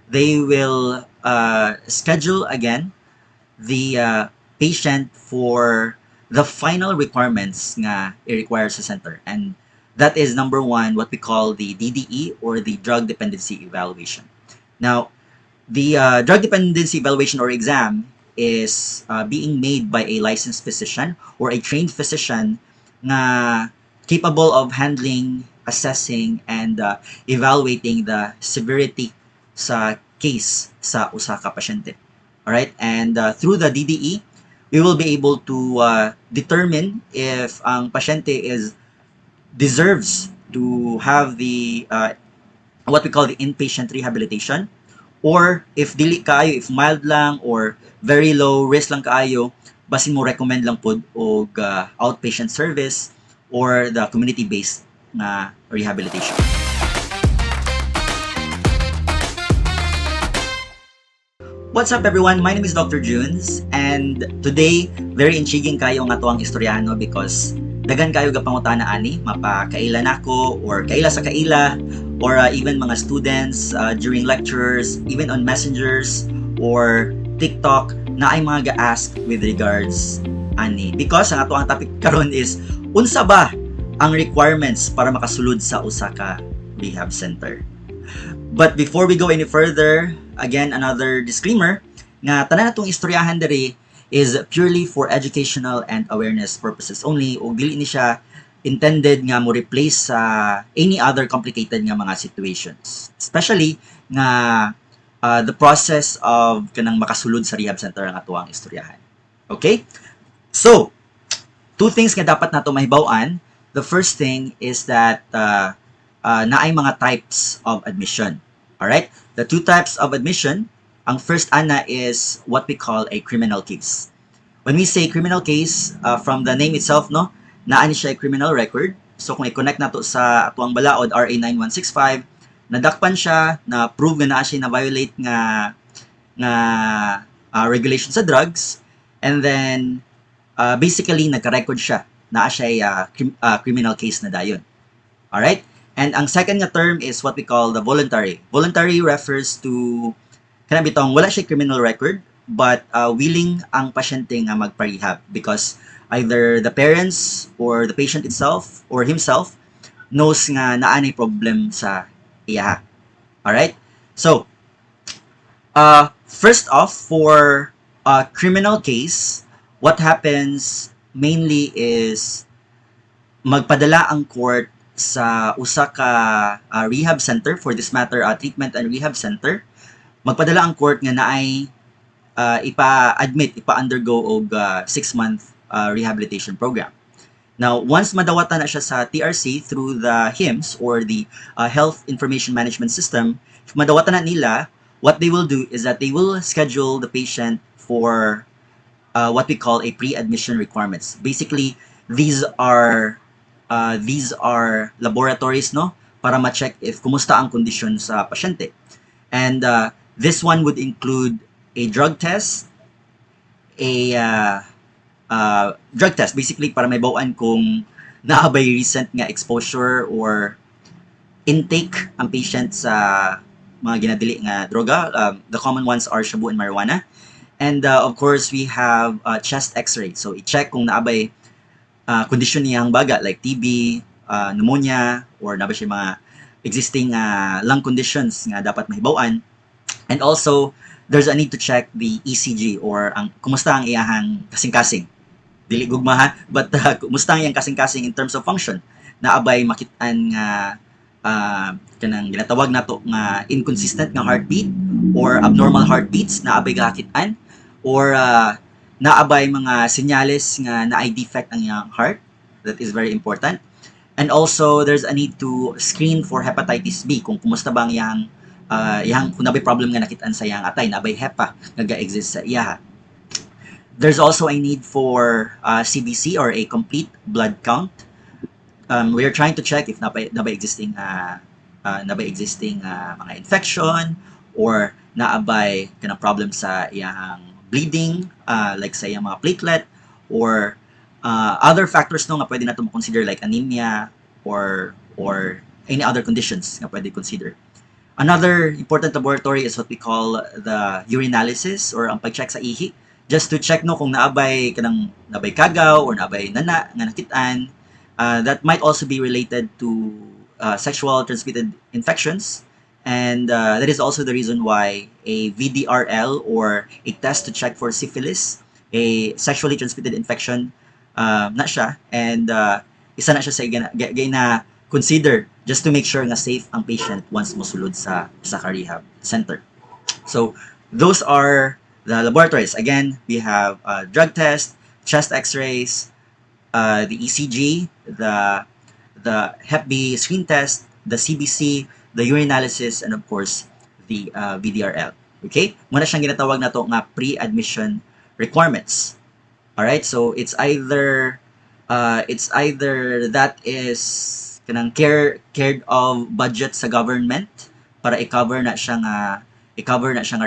they will schedule again the patient for the final requirements nga i-require sa center. And that is number one, what we call the DDE or the drug dependency evaluation. Now, the drug dependency evaluation or exam is being made by a licensed physician or a trained physician nga capable of handling, assessing, and evaluating the severity sa case sa usa ka pasyente. Alright? And through the DDE, we will be able to determine if ang pasyente is deserves to have the what we call the inpatient rehabilitation, or if dili kaayo, if mild lang or very low risk lang kaayo, basin mo recommend lang pod og outpatient service or the community-based nga rehabilitation. What's up, everyone? My name is Dr. Junes, and today very intriguing kayo nga atuang istoryano because daghan kayo gapangutana ani, mapakaila nako or kaila sa kaila or even mga students during lectures, even on messengers or TikTok na ay mga ga-ask with regards ani. Because ang atuang topic karon is unsa ba ang requirements para makasulod sa usa ka rehab center. But before we go any further, again, another disclaimer nga tanan natong istoryahan diri is purely for educational and awareness purposes only ug dili ni siya intended nga mo replace sa any other complicated nga mga situations. Especially nga the process of kanang makasulod sa rehab center ang atuang istoryahan. Okay? So, two things nga dapat nato mahibaw-an. The first thing is that naay mga types of admission. Alright? The two types of admission, ang first ana is what we call a criminal case. When we say criminal case, from the name itself, no, naa ni siya criminal record. So kung i-connect nato sa atuang balaod RA 9165, nadakpan siya, na prove nga naa siya na violate nga regulation sa drugs, and then basically nagka-record siya, naa siya criminal case na dayon. Alright? And ang second nga term is what we call the voluntary. Voluntary refers to kanang bitong wala siya criminal record but willing ang pasyente nga magpa-rehab because either the parents or the patient itself or himself knows nga naa nay problem sa iya. Alright? So, first off, for a criminal case, what happens mainly is magpadala ang court sa usa ka rehab center, for this matter, treatment and rehab center. Magpadala ang court nga naay ipa-admit, ipa-undergo og 6-month rehabilitation program. Now, once madawatan na siya sa TRC through the HIMS or the Health Information Management System, if madawatan na nila, what they will do is that they will schedule the patient for what we call a pre-admission requirements. Basically, these are laboratories, no, para ma-check if kumusta ang kondisyon sa pasyente. And this one would include a drug test, a drug test basically para mahibaw-an kung naa bay recent nga exposure or intake ang patient sa mga ginadili nga droga. The common ones are shabu and marijuana. And of course, we have chest x-ray. So i-check kung naa bay kondisyon niyang baga like TB, pneumonia, or naa ba siya mga existing lung conditions nga dapat mahibaw-an. And also, there's a need to check the ECG or ang kumusta ang iyahang kasing-kasing. Dili gugma ha, but kumusta ang iyang kasing-kasing in terms of function. Naa bay makit-an nga kanang ginatawag nato nga inconsistent nga heartbeat or abnormal heartbeats, naa bay gakit-an or naa bay mga senyales nga naay defect ang iyang heart. That is very important. And also, there's a need to screen for hepatitis B kung kumusta ba ang iyang kung naa bay problem nga nakitaan sa iyang atay, naa bay hepa nga ga-exist sa iyaha. There's also a need for CBC or a complete blood count. We are trying to check if naa bay existing mga infection or naa bay kanang problem sa iyang bleeding, like sa iyang mga platelet or other factors, no, nga pwede nato ma-consider like anemia or any other conditions nga pwede consider. Another important laboratory is what we call the urinalysis or ang pag-check sa ihi, just to check, no, kung naabay kanang naabay kagaw or naabay nana nga nakitaan that might also be related to sexual transmitted infections. And that is also the reason why a VDRL or a test to check for syphilis, a sexually transmitted infection na siya, and isa na siya sa gina consider just to make sure nga safe ang patient once mosulod sa rehab center. So those are the laboratories. Again, we have drug test, chest x-rays, the ECG, the Hep B screen test, the CBC, the urinalysis, and of course, the VDRL. Okay? Mao na siyang ginatawag nato nga pre-admission requirements. Alright? So it's either that is kanang cared of budget sa government para i-cover na siya nga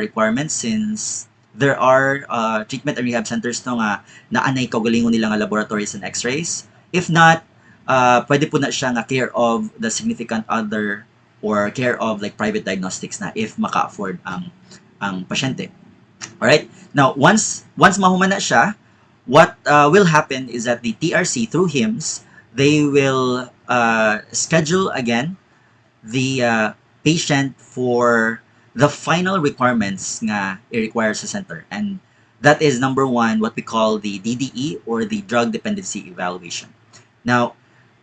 requirements, since there are treatment and rehab centers, no, nga naanay kaugalingon nila nga laboratories and x-rays. If not, pwede pud na siya nga care of the significant other or care of like private diagnostics na if maka-afford ang pasyente. Alright? Now, once mahuman na siya, what will happen is that the TRC through HIMS, they will schedule again the patient for the final requirements nga i-require sa center. And that is number one, what we call the DDE or the drug dependency evaluation. Now,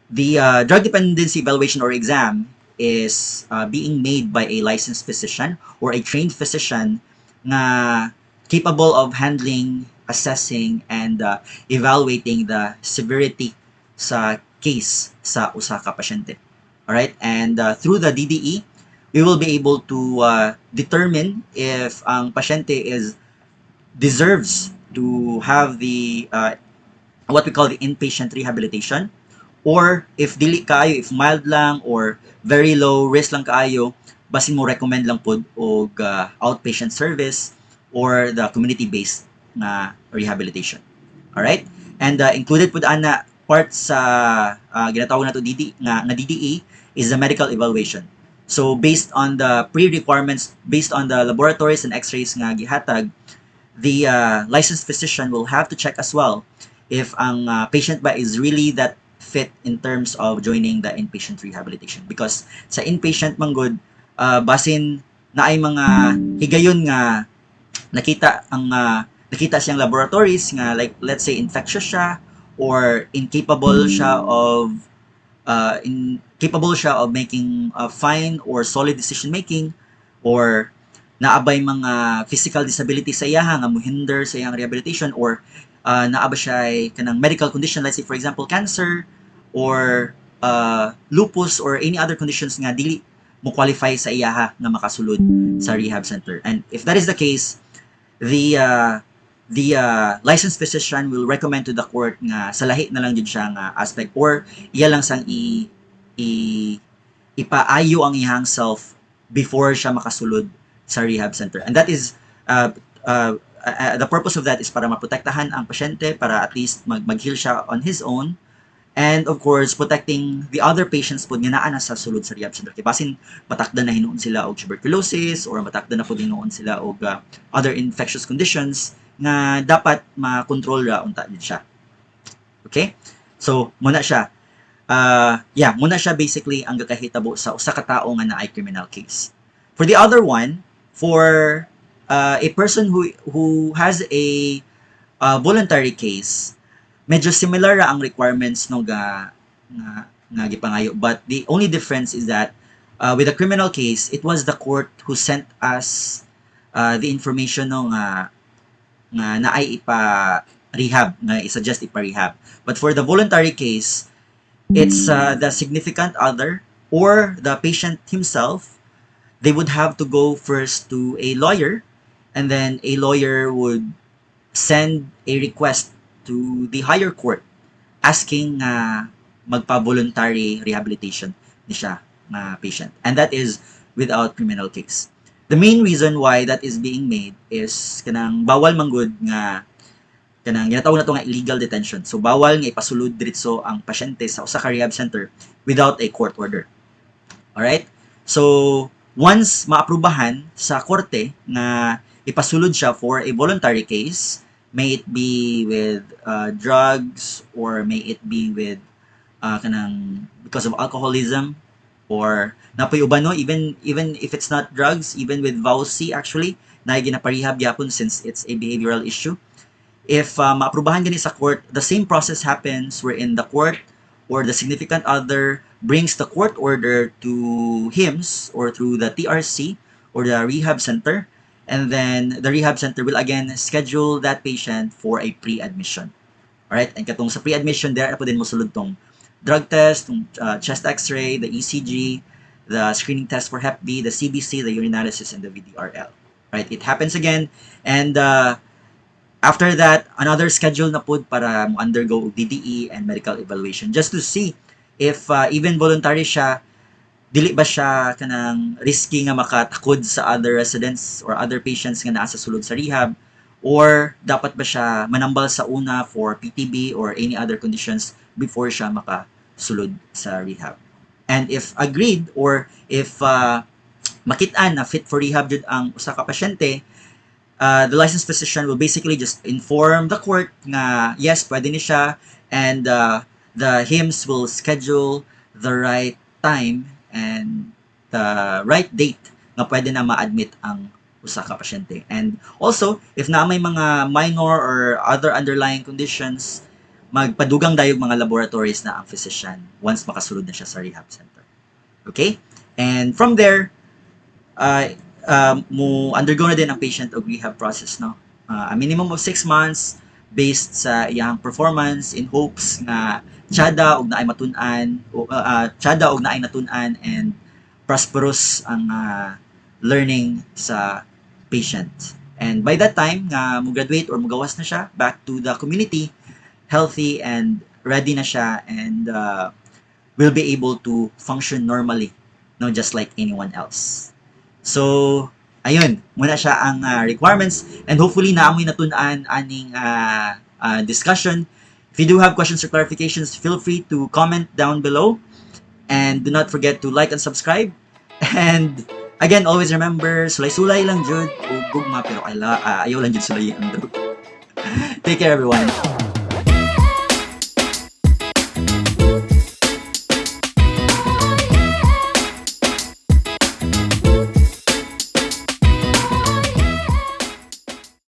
the drug dependency evaluation or exam is being made by a licensed physician or a trained physician nga capable of handling, assessing, and evaluating the severity sa case sa usa ka pasyente. Alright? And through the DDE, we will be able to determine if ang pasyente is deserves to have the what we call the inpatient rehabilitation, or if dili kaayo, if mild lang or very low risk lang kaayo, basin mo recommend lang pod og outpatient service or the community based nga rehabilitation. Alright? And included pud ana part sa ginatawag nato DD nga DDE is the medical evaluation. So based on the pre-requirements, based on the laboratories and x-rays nga gihatag, the licensed physician will have to check as well if ang patient ba is really that fit in terms of joining the inpatient rehabilitation, because sa inpatient man gud, basin naay mga higayon nga nakita ang nakita siyang laboratories nga, like let's say, infectious siya or incapable siya of making a fine or solid decision making, or naabay mga physical disability sa iyaha nga mohinder sa iyang rehabilitation, or naa ba siya kanang medical condition, let's say for example cancer or lupus or any other conditions nga dili mo qualify sa iyaha nga makasulod sa rehab center. And if that is the case, the licensed physician will recommend to the court nga sa lahi na lang jud siya nga aspect or iya lang sang i, i ipaayo ang iyang self before siya makasulod sa rehab center. And that is the purpose of that is para maprotektahan ang pasyente, para at least mag-heal siya on his own, and of course protecting the other patients pod nga naa na sa sulod sa rehab center, kay basin matakda na hinuon sila og tuberculosis or matakda na pod hinuon sila og other infectious conditions nga dapat makontrol ra unta din siya. Okay? So mao na siya, yeah, mao na siya basically ang gakahitabo sa usa ka tawo nga naay criminal case. For the other one, for a person who has a voluntary case, medyo similar ra ang requirements, no, ga nga nga gipangayo, but the only difference is that with a criminal case, it was the court who sent us the information, no, nga nga naay ipa rehab, nga i-suggest ipa rehab. But for the voluntary case, it's the significant other or the patient himself. They would have to go first to a lawyer, and then a lawyer would send a request to the higher court asking nga magpa-voluntary rehabilitation ni siya nga patient. And that is without criminal case. The main reason why that is being made is kanang bawal manggod nga kanang ginatawag nato nga illegal detention. So bawal nga ipasulod diretso ang pasyente sa usa ka rehab center without a court order. Alright? So Once maaprubahan sa korte nga ipasulod siya for a voluntary case, may it be with drugs or may it be with kanang because of alcoholism or naa poy uban, no, even if it's not drugs, even with VAWC actually, na ginaparehab gyapon since it's a behavioral issue. If maaprubahan gani sa court, the same process happens wherein the court or the significant other brings the court order to HIMS or through the TRC or the rehab center, and then the rehab center will again schedule that patient for a pre-admission. Alright? And katong sa pre-admission, there pud din mosulod tong drug test, tong chest x-ray, the ECG, the screening test for Hep B, the CBC, the urinalysis, and the VDRL. Right? It happens again. And after that, another schedule na pud para mo undergo og DDE and medical evaluation just to see if even voluntary siya, dili ba siya kanang risky nga makatakod sa other residents or other patients nga naa sa sulod sa rehab, or dapat ba siya manambal sa una for PTB or any other conditions before siya makasulod sa rehab. And if agreed or if makit-an na fit for rehab jud ang usa ka pasyente, the licensed physician will basically just inform the court nga yes, pwede ni siya, and the HIMS will schedule the right time and the right date nga pwede na ma-admit ang usa ka pasyente. And also, if naa may mga minor or other underlying conditions, magpadugang dayog mga laboratories na ang physician once makasulod na siya sa rehab center. Okay? And from there, mo undergo na din ang patient og rehab process, no? A minimum of 6 months based sa iyang performance in hopes nga tsada og naay matun-an o tsada og naay natun-an and prosperous ang learning sa patient. And by that time nga mo graduate or mogawas na siya back to the community, healthy and ready na siya and will be able to function normally, no, just like anyone else. So, ayun, mao na siya ang requirements and hopefully naa moy natun-an aning discussion. If you do have questions or clarifications, feel free to comment down below and do not forget to like and subscribe. And again, always remember, sulay-sulay lang jud ug gugma, pero ayaw lang jud sulay ang drug. Take care, everyone.